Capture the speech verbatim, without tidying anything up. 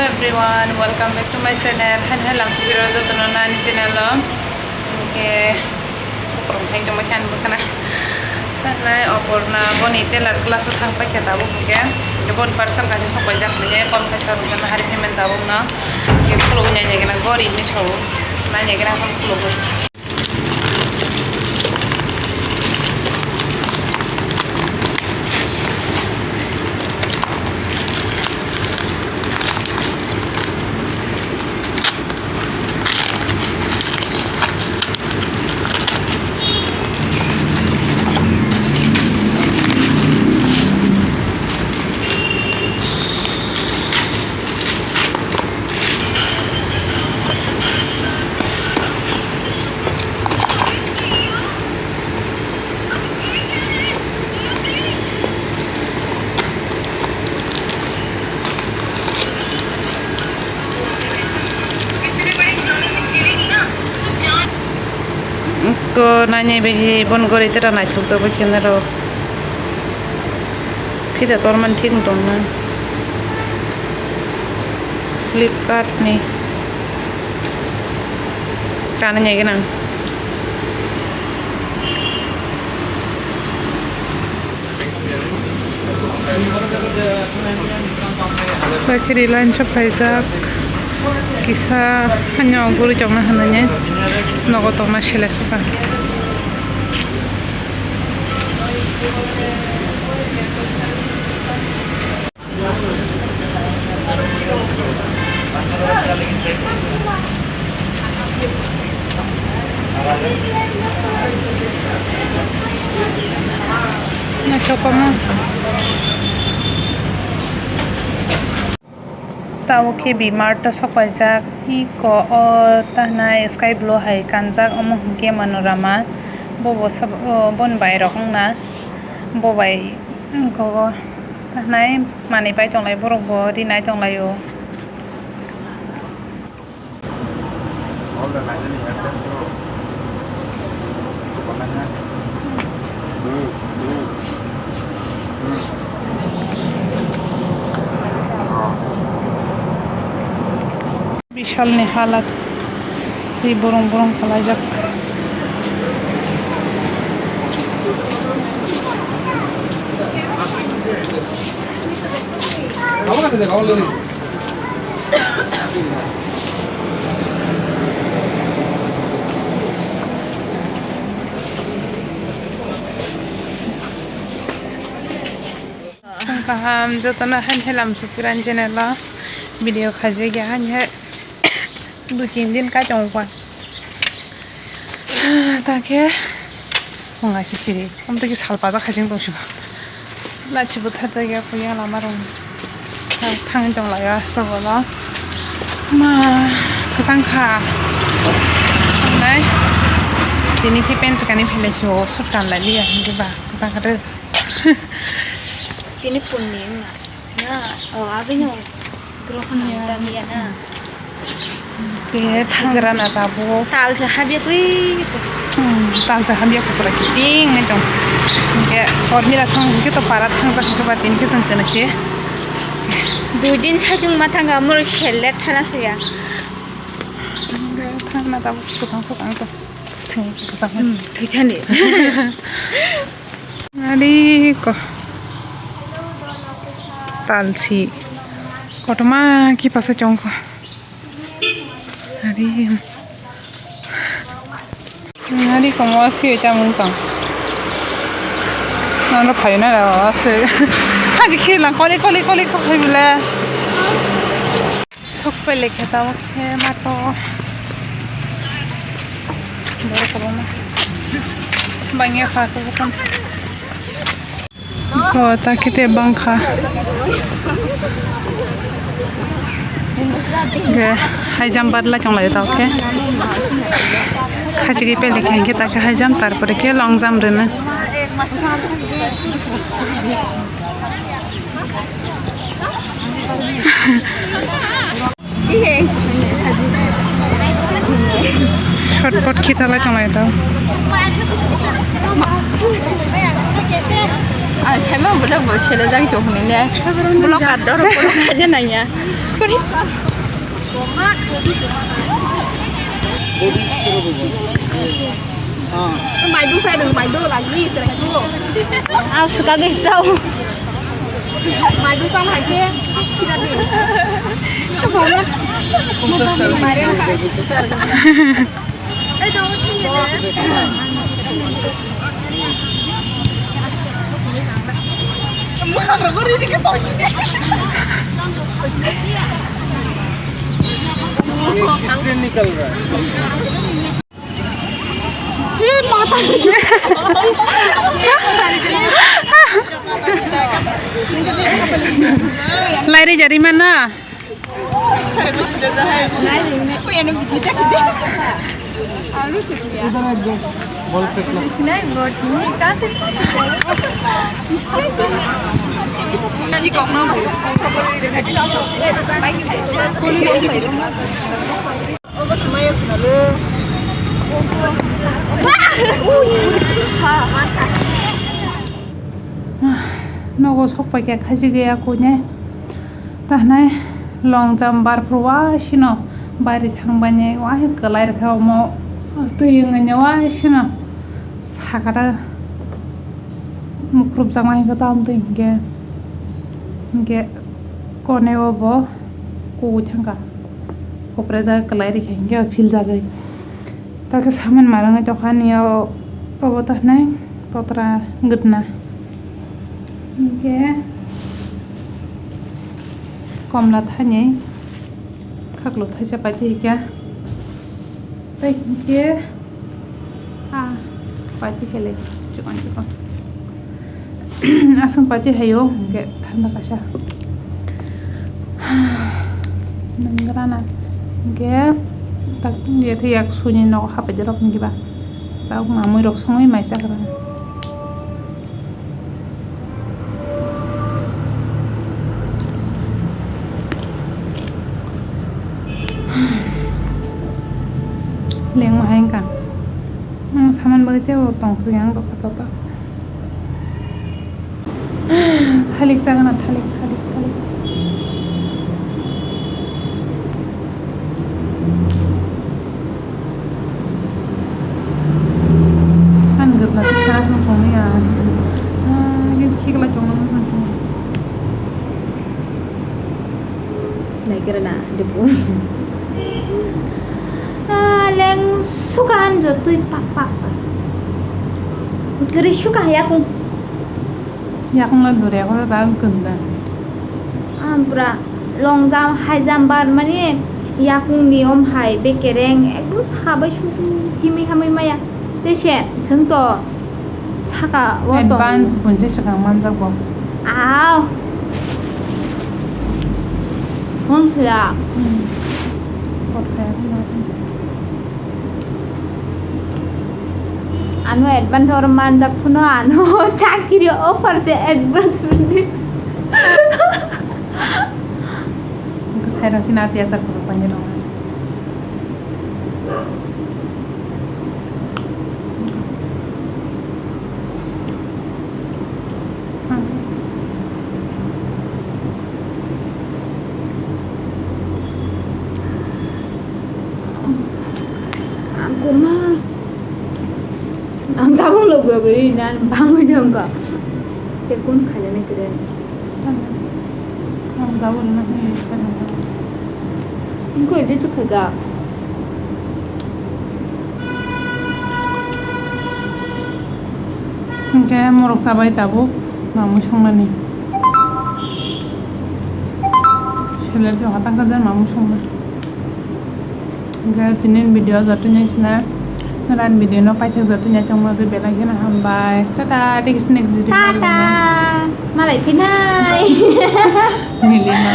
Everyone, welcome back to my channel. Hai hai lamsukiro jotono nani channel o. Oke, bukrok hai tongma khan bukana. Tanai oporna boni tailor class o thang paikha tabuk hwnkhe. Boni parcel kaisa sok paijak hwnkhe, kon kaisa rwkhe hari payment tabuk no. Ke khulugwi nai nai gana gori hinwi sao. Nai nai gana kon khulugwi. Ko nai nai bai bon gori tera naithok jagwi khe naro. Phita tormani thik wng tong nang. Flipkart ni. Chana nai gwnang. Bakiri line sa phaijak. Kisa hanya guri tongna hwnwi nogo tongna sila suka. Naithok kwbangma. Tabuk khe B-Mart o sok paijak, iko o tanai sky blue hai kanjak, omo hwnkhe Manorama. Bo bo sab-, o, boni bai rok wngna, bo bai wngkha o tanai manwi pai tonglai, borok bo rinai tonglaio. Bishalni halat ri burung burung kalaijak. Kaham jotono hai hai lamsok pirani channel o video khaijak ya hai hai dui tin din kai tongo. Takhe phunga khe siri, omo tei khe sal pajak hai se wng tong sio. Lachi bo thajak ya, koi ya lama rok thangwi tong lai o, aste bolo ma kwchang kha. Nai tini khe pen chikani philai sio, sut kan lai liya hinwi ba kwchang kha de. Tini punni wngma. Na, o, abini groho nang tamiya na. Te thangra na tabuk. Talsa habya twi. Hmm, talsa habya kupra kiting ngai tong. Hingke hormila song hingke to para thangjak hingke ba tin ke jang kana ke. Dui din sajung ma thanga moro selek thana suya. Hingke thangna tabuk kwchang sok ang to. Thwi kwchang. Hmm, thwi thani. Ari ko talsi kotorma khe pasa chongkho. Ari, ari ko mo si ta mung tang. Nang phai na ra se. Haji khilang koli koli koli ko hai bile. Sok pele khe tabuk khe mato. Borok kwbangma. Bangya kha aswk bukhang. O ta khe te bangkha. Khe haijam badlai tong lai tabuk khe. Khachigwi pele khe hinkhe ta khe haijam, tarpore khe long jam rwna. Shotpot khita lai tong lai tong. Ah, saima bole bo sele jang to hwnwi ne. Block ar doro block aja nanya. Kuri. Maidu sai dong, maidu lagi, cerai tu. Ah, suka guys tau. Maidu tang lagi. Suka. Lairi jari mana? Nogo sok paikha khachi gaya kune. Tahnai longjam barpro wasino bairi thangbaini wahi kwlai rwkha omo twi wngwi wasino sakata mukrupjak wahi khe tamtwi hinkhe hinkhe kone o bo kuwi thangkha. Koprajak kwlai rikha hinkhe o philjagwi. Takhe saman marangwi tokha ani o, obo tahnai totra gwdna. Hinkhe komla thani khaklo thaisa paiti hikha. Tei hinkhe a paiti kele chikon chikon. Aswk paiti hayo, hwnkhe thanda kaisa. Nwngrana, hwnkhe tak, yatha yak suni nogo hapaijak rok hwnkhe ba. Tabuk mamui rok songwi mai chakrana. Lengma hai wngkha. Saman bagwi teibo tongthok yang tongkha toto. Thalik chagana, thalik, thalik, thalik. Ani gwdla khe sana song songwi ya. Ah, ini khikla chongma song song. Naigrana debu. Ah, leng suka han jotui pak pak pak. Kiri suka ya kung. Yakungno dure, horo ta wng kwrwng da se. Ampra longjam, haijam bar mani yakung niyom hai bekereng ekdom sabai susu himwi hamwi maya. Tei se swng to saka o tong. Advance bunse swkang manjak bo. Aw. Hwn khwla. Hmm. Kot kaya khwla. Ano advance or manjak phano ano chakiri offer je advance mani. Sai rok sina ati achar kuru pani rok. Ang kuma. Ang tabung lo gua guri dan bangun jong ka. Te kun khajana keren. Ang tabung na ni khajana. Ang ko ide tu khaja. Hingke morok sabai tabuk mamui songnani. Selai se hotang kajan mamui songna. Hingke tini video joto ni sina, nang video no paithak joto ni tongma belai kheno hambai. Tata, thank you, next video. Tata, malai phinai. Nili ma.